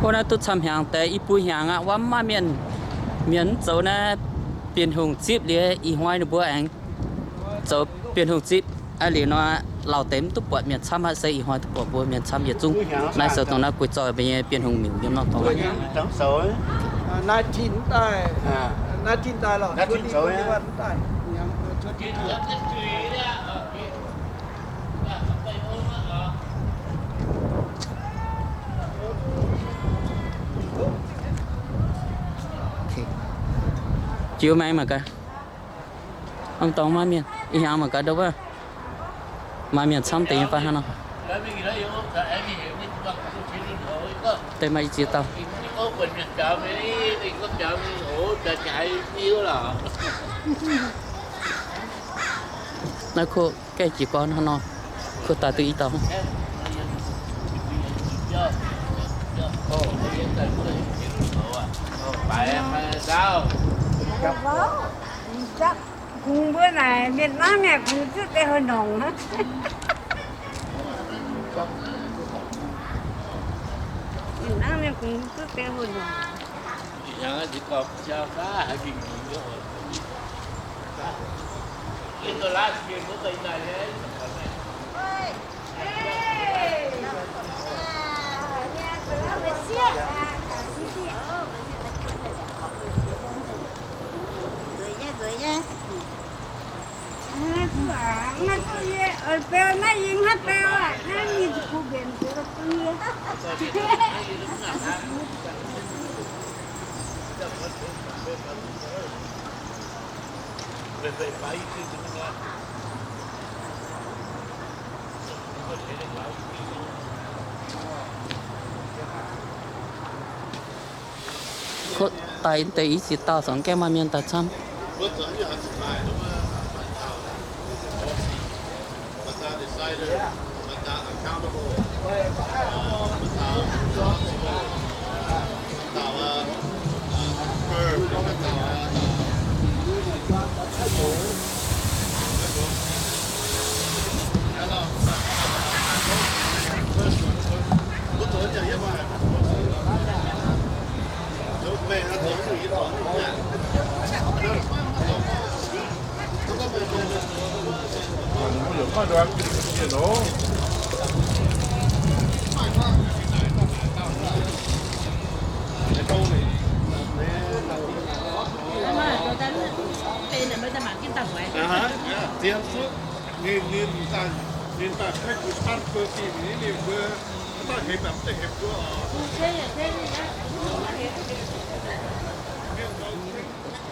Wuov naaiv duqv camv hnyangx deix i buo hnyangx aqv, wuov maiv maaih mienh, mienh mv zoux naaiv Bienh Hungh zipv liuz, ih hnoi ninh mbuo aengx zoux Bienh Hungh zipv. Aa, liuz nor, lauh deix mv duqv buatc mienh camv aqv, se ih hnoi duqv buatc mbuo mienh camv yietc zungv. Naaiv se dongh naaiv guix zoih mbuo nyei Bienh Hungh miuc yiem nor gorngv. Jiu maengx mangc gaax. Ong dorngx maaih mienh, ih hnyangx mangc gaax ndau wuov. Maaih mienh camv deix nyei fai hnangv nor. Deix maaih i ziex dauh. Naaiv kuv gaengh jiez gorn hnangv nor, kuv daaih duqv i dauh. Kungx mbuo naaic mienh nangv mienh kungx zuqv deix hlo nongc. Mienh nangv mienh kungx zuqv deix hlo nongc. Daaih deix i ziex dauh, zungv gaengh maaih mienh daaih camv.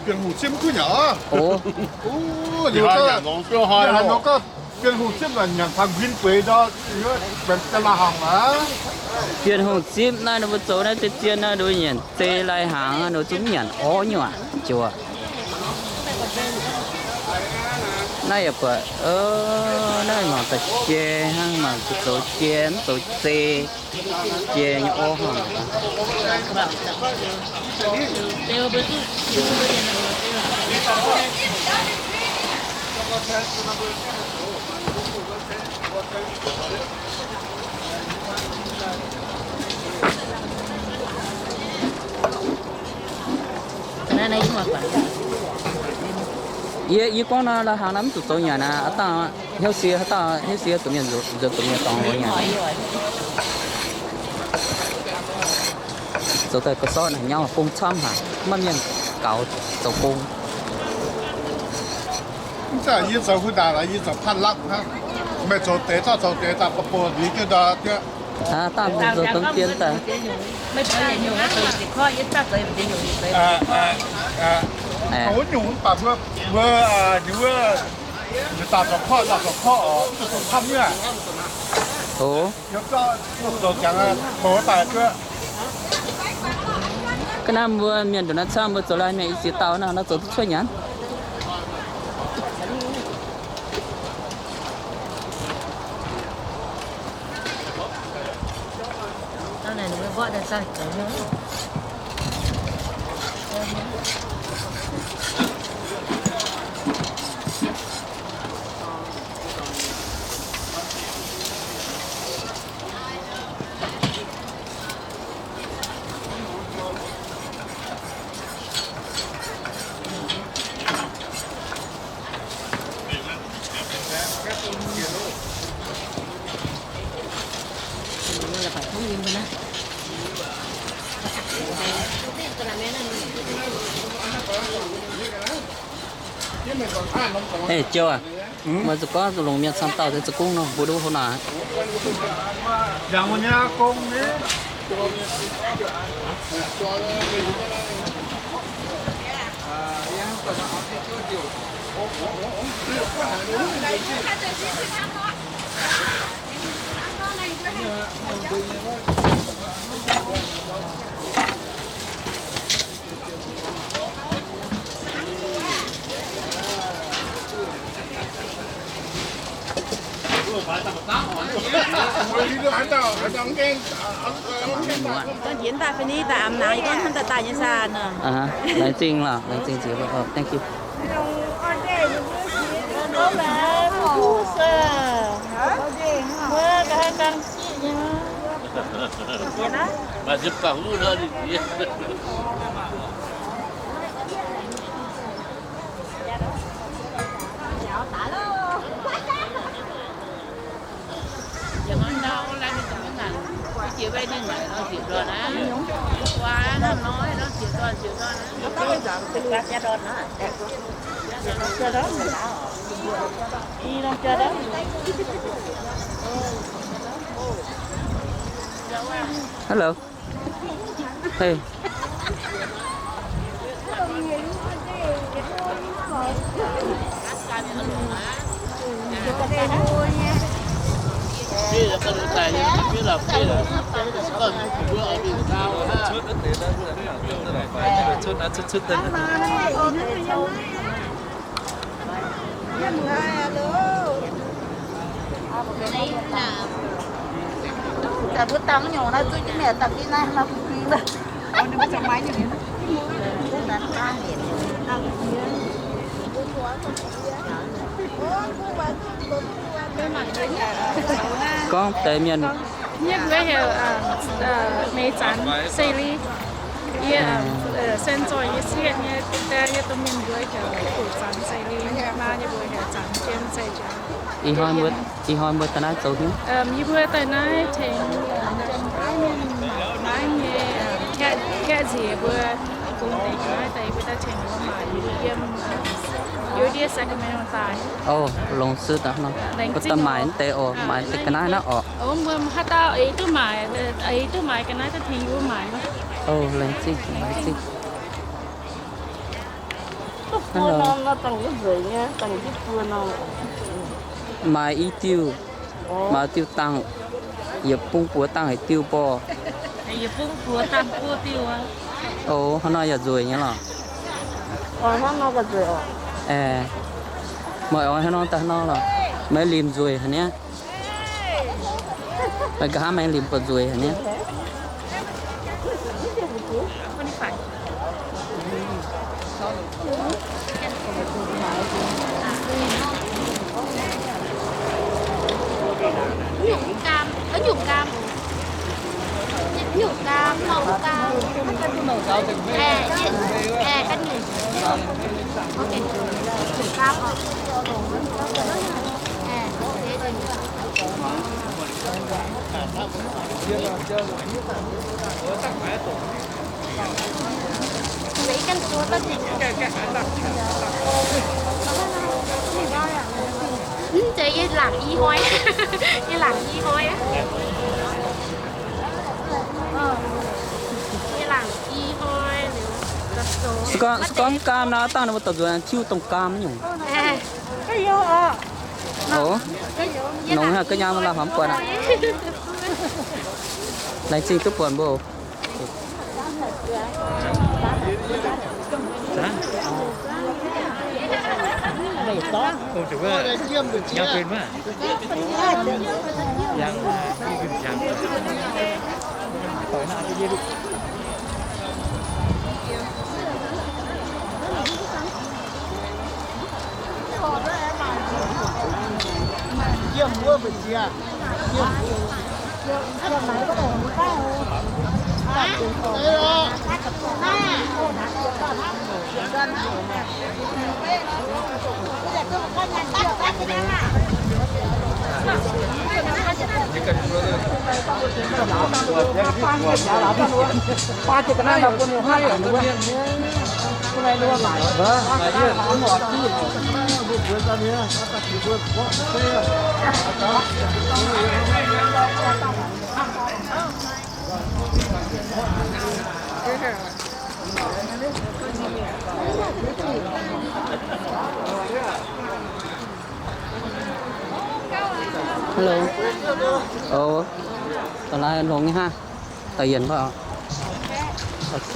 Bienh Hungh zipv kuv nyei oc. Bienh Hungh zipv naaic nyanc taux nquin bueix ndau, benx la'hangx aqv. Bienh Hungh zipv naaiv ninh mbuo zoux naaiv deix zien naaiv, ninh mbuo nyanc zei lai-hnaangx ninh mbuo zungv nyanc orv nyei aqv, joux. Naaiv yaac buatc, naaiv mangc daaih jai hnangv, mangc zoux jai mv zoux zei. Jai nyei orv hnangv. Yie, yie gorngv nor, lai-hnaangx naaiv mv zuqc zoux nyanc aqv. Aav dangh hnyouv sie, haaix dauh hnyouv sie zuqc mienh nzuonx zuqc mienh dorngx nyanc. Zoux daaih ga'sortv naaic nyauv bung camv haic, maiv mienh gaux zoux gong. Mv zeiz yie zoux hu ndaangc, yie zoux patv lapv hnangv. Meih zoux deix, zoux deix daaih ba'buoz nziex jienv ndau. Dangh zoux dongh dien daaih. Wuov nyungc mv baac mbuo, mbuo, ninh wuov, ninh daaih zoux korqv, daaih zoux korqv oc, mv zuqc zoux camv nyei aqv. Zoux jangx, zoux daaih duqv. Ga'naaiv mbuo mienh ndongc naaiv camv, mbuo zoux lai mienh i ziex dauh naaiv, naaiv zoux duqv cuotv nyanc. Ê, Châu aac, meih zuqc gorngv longc mienh camv dauh deix za'gengh nor, mbuo duqv hov naaic. Dangh njiec daaih fai ni daaih aamx nangx, yie gorngv hnangv daaih daaih nyei saah nor. Laengz zingh lorqc, laengz zingh ziex. Thank you. Hello. Hey. Gorngv deix mienh. Yie mbuo heuc, aa, aa, Meix Zanx Seli. Yie, aa, aa, sen zoih yie sieqv nyei, daaih yie domh mienh mbuo heuc Fu Zanx Seli. Maa yie mbuo heuc Zanx Jiem Seli. Ih hnoi mbuo, ih hnoi mbuo daaih naaiv zoux haaix nyungc? Yie mbuo daaih naaiv tengx, aa, Janx-Taiv mienh mangc naaiv nyei, aa, kaeqv, kaeqv nziex mbuo bungx dingc naaiv daaih, yie mbuo daaih tengx mbuo maaic yiem, aa, yiem ndiev Sacramento daaih. Ov, longx sieqv daaih nor. Mbuo daaih maaic naaiv deix oc, maaic deix ga'naaiv naaiv oc. Ov, mbuo haaix dauh eix duqv maaic, eix duqv maaic ga'naaiv daaih tengx yie mbuo maaic. Ov, laengz zingh, laengz zingh. Hello. Maaic i diuh, maaic diuh dangh, yietc bung buoz dangh haic diuh borh. Yietc bung buoz dangh buo diuh aqv. Ov, hnangv nor yaac nzueic nyei lorqc. Aeqv, meih oix hnangv nor daaih nor lorqc. Meih limc nzueic haic niaa. Meih nqa'haav meih limc buatc nzueic haic niaa. Nyungc gaam, ov, nyungc gaam. Nyungc gaam, mauc gaam. Aeqv, aeqv, ga'nyungc. Ok. Nyungc gaam oc. Aeqv, ok. Mv zeiz, yie laangc i hnoi. Yie laangc i hnoi aqv. Yie laangc i hnoi liuz. Se gorngv, se gorngv gaam nor, dangh ninh mbuo dorh nzuonx tiuv dongh gaam nyungc. Ov, nongx haaix ga'nyaam la'homv buatc aqv. Laengz zingh duqv buatc mbuo. Hello. Ov, ga'naaiv longx nyei hnangv. Taux yienc mv baac. Ok.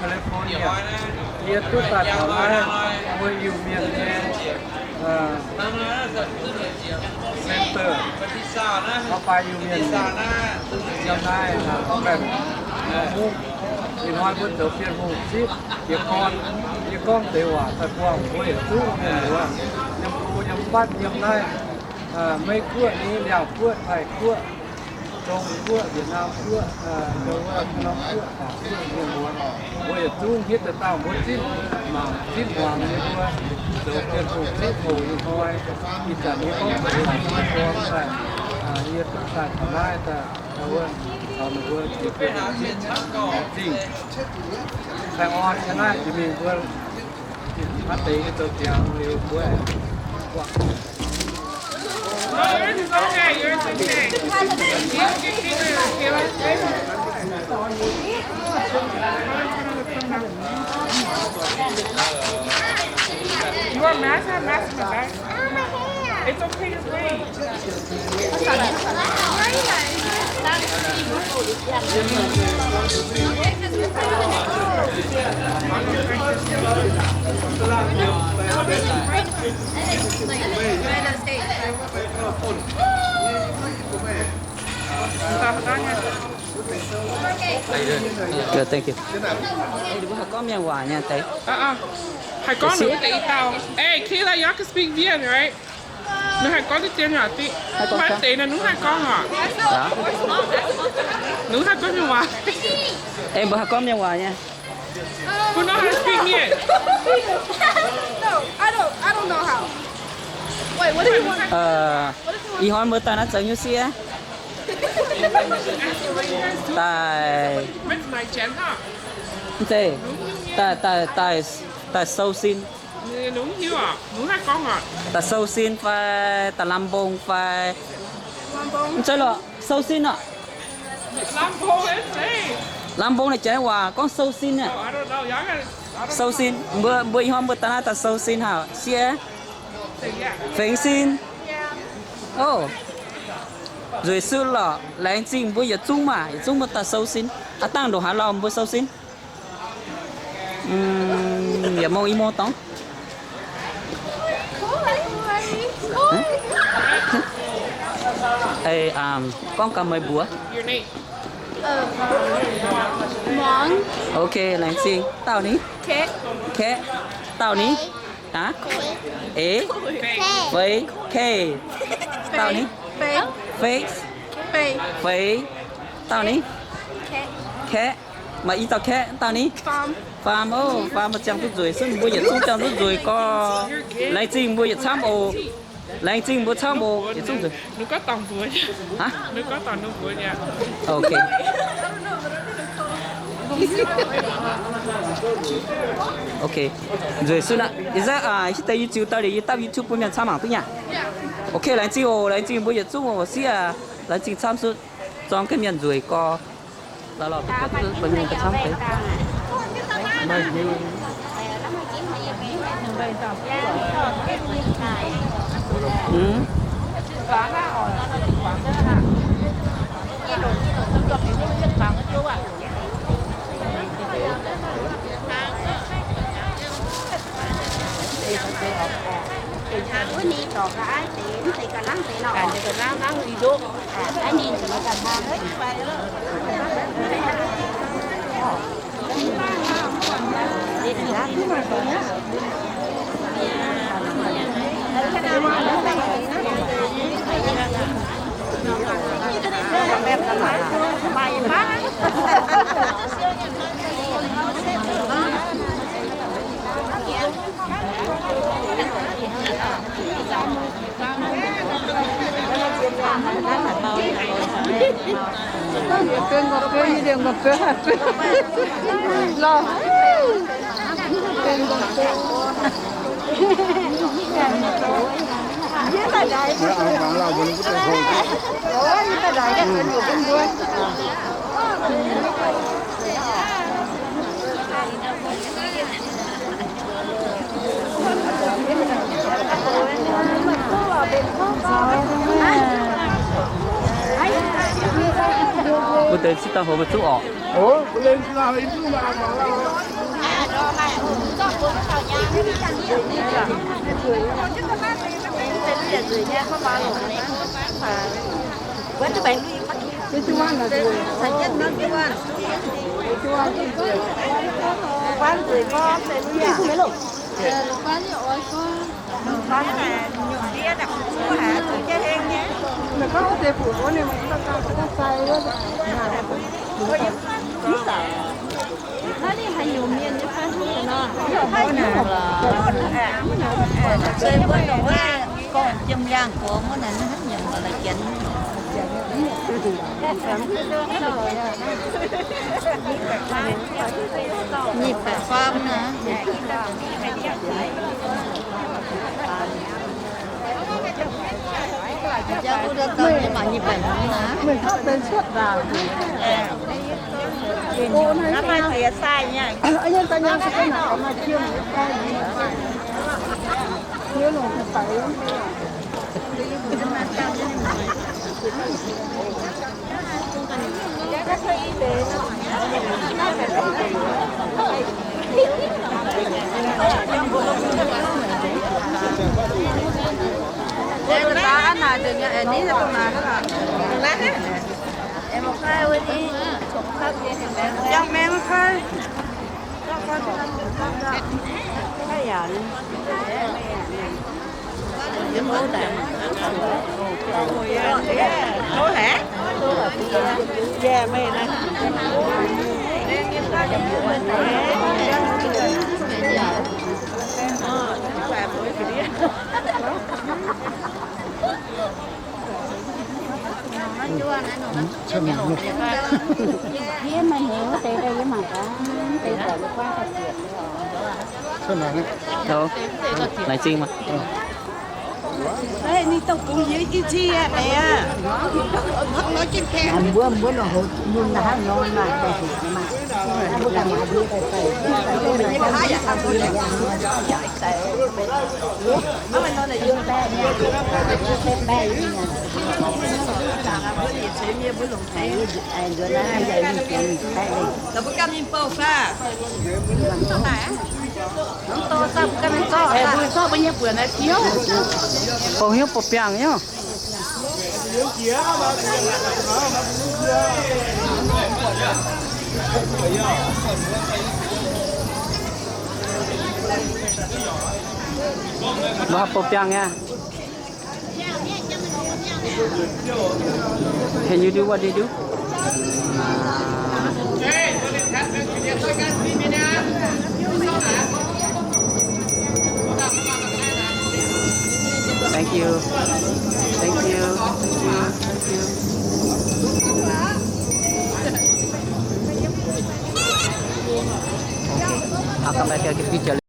California, yie duqv daaih taux naaiv mbuo Iu-Mienh nyei, uh, center. Mv baac Iu-Mienh yiem naaiv, uh, gorngv mengh, uh, Mungv. Ih hnoi mbuo zoux Bienh Hungh zipv jiez gorn, yie gorngv deix waac daaih buangh mbuo yietc zungv mienh muoz, yiem go yiem fatv yiem naaiv, uh, Meiv Guoqv, Liaauh Guoqv, Taiv Guoqv, Zong Guoqv, Yietc Naamh Guoqv, Norm Guoqv, Guoqv, mienh muoz, mbuo yietc zungv hitv daaih dauh mbuo zipv mangc zipv muangx nyei mbuo zoux Bienh Hungh zipv hoc ih hnoi. Ih zanc yie gorngv deix waac daaih, yie duqv daaih taux naaiv daaih, wuov, caux ninh mbuo jiex Bienh Hungh zipv zingh. Baengh orn nyei naaiv jiex mingh mbuo hnangv deix nyei zoux ziangx liuz mbuo aengx buangh. You want mask? I have mask in my bag. It's okay, it's okay. Good, thank you. Mbuo haih gorngv Mienh waac nyei deix. Haih gorngv deix i dauh. Hey, Kayla, y'all can speak Viet, right? Ninh haih gorngv deix Viet nyei. Maaih deix naaiv ninh haih gorngv oc. Ninh haih gorngv Mienh waac. Ei, mbuo haih gorngv Mienh waac nyei. Who know how to speak Viet? No, I don't, I don't know how. Wait, what do you want? Ih hnoi mbuo daaih naaiv zoux nyei sieqv. Daaih, daaih, daaih, daaih sou sin. Daaih sou sin fai daaih lamh mbong fai? Mv zeiz lorqc, sou sin orqc. Lamh mbong naaiv janx waac gorngv sou sin aqv. Sou sin, mbuo, mbuo ih hnoi mbuo daaih naaiv daaih sou sin haic sieqv. Fengx sin. Ov, nzueic suv lorqc. Laengz zingh mbuo yietc zungv maah, yietc zungv mbuo daaih sou sin. Aav dangh ndongc haaix lauh mbuo sou sin? Yietc mong i mong dorngx. Gorngv gaax meih mbuox. Okay, laengz zingh. Dauh ni? Kaeqv. Dauh ni? Aav? Eix? Feix. Kaeqv. Dauh ni? Feix. Feix. Dauh ni? Kaeqv. Maaih i dauh Kaeqv. Dauh ni? Faam. Ov, Faam, mbuo ziangh duqv nzueic, se mbuo yietc zungv ziangh duqv nzueic gorx. Laengz zingh mbuo yietc camv oc. Laengz zingh mbuo camv oc, yietc zungv nzueic. Okay. Okay. Nzueic suv aqv. Ih zanc hitv deix yie ziux daaih liuz yie dapv YouTube bun mienh camv mangc duqv nyaah. Okay, laengz zingh oc, laengz zingh mbuo yietc zungv oc, sieqv aac. Laengz zingh camv suv, zorng jienv mienh nzueic gorx. Mbuo deix cingx daaih hoc maiv zuqv orqc. Gorngv jiem yaangh gorx wuov naaic, nyic baeqc faam naaic. Jauv wuov dauh dauh nyei mangc nyic baeqc hmz naaic. Hnamv maaih ziex sai nyei. Yie maiv heuc wuov deix, yie mangc gaax, deix buatc la'guaaiv daaih ziepc. Laengz zingh maah. Ninh dongh bungx yie jienv cie deix aqv. Mbuo, mbuo nor hoc nyungc naaiv hnangv nor naaic daaih hec maah. Mbuo ganh maaiz ndie daaih daaih. Bouh hnyouv bouh biangh nyei. Mbuo haih bouh biangh nyei. Can you do what they do? Thank you. Thank you. Thank you. Thank you. Okay. I'll come back here, get picture later.